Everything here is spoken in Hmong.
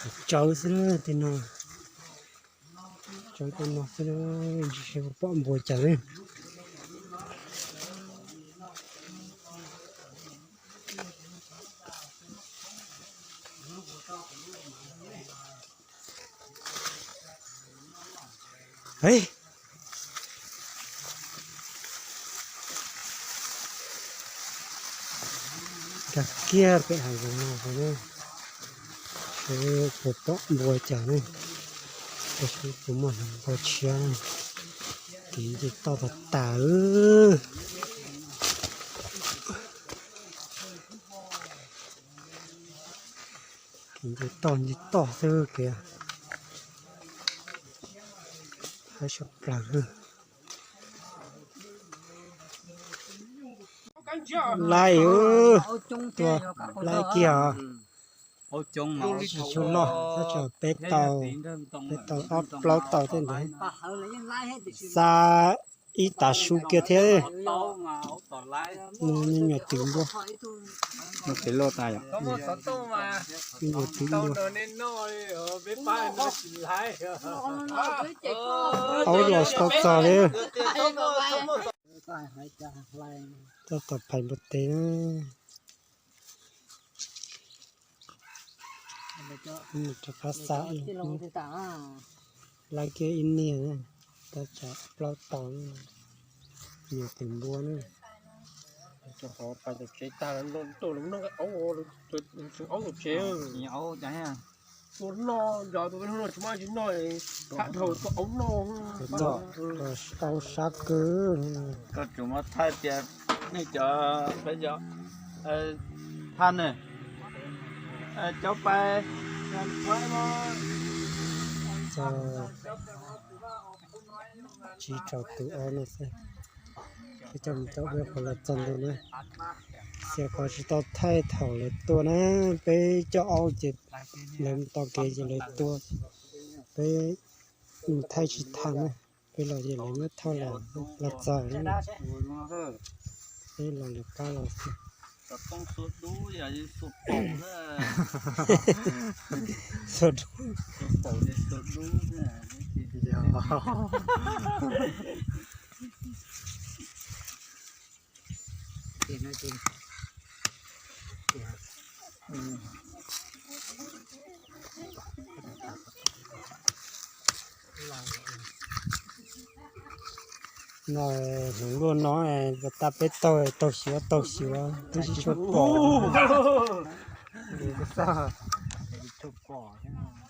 Tsawv xwb na tej no, tsawv tej no xwb na, tsis pom npua cas li. Kag kiag pem hav zoov no, puas pom npua cas ne, tab sis puas muaj hneev npua tshiab, kev nce toj tag tas. Kev nce toj nce toj xwb kev, haib sab plaws. Laij, laij kiag os. Tsis tshua loj, peb tau, peb tau ob plaub tau tej ntawd, xa ib tav su kiag thiab. Me nyuam twv npua, me nyuam twv npua. Aub los tsis tau txog li. Tau tom phais npua teb na. Rov qab xa, laij kiag ib niag, tab tsam plaub tau, me nyuam twv npua na. Aub tsev, tua noj, nco tus peb hnub no tsis muaj tsis noj, tham dhau tua aub noj. Aub sab kawg. Koj tsuas muab thaij tias nej cov, peb cov, thaij ne, cov pais, txog tsib rau tus aub no xwb. Peb coj mus coj peb qhov los txog ntua na, xyov qhov tsis tau thaij thaum lawv tua na, peb coj aub ces lawv mus tau kev ces lawv tua, peb mus thaij tsis tau na, peb los ces lawv muab thauj los, los txog na, peb los lawv qab los xwb. Xuas dub. No, hmoov luaj no, tas peb taug, taug xyuas taug xyuas twb tsis tshua pom. Tsis tshua pom thiab.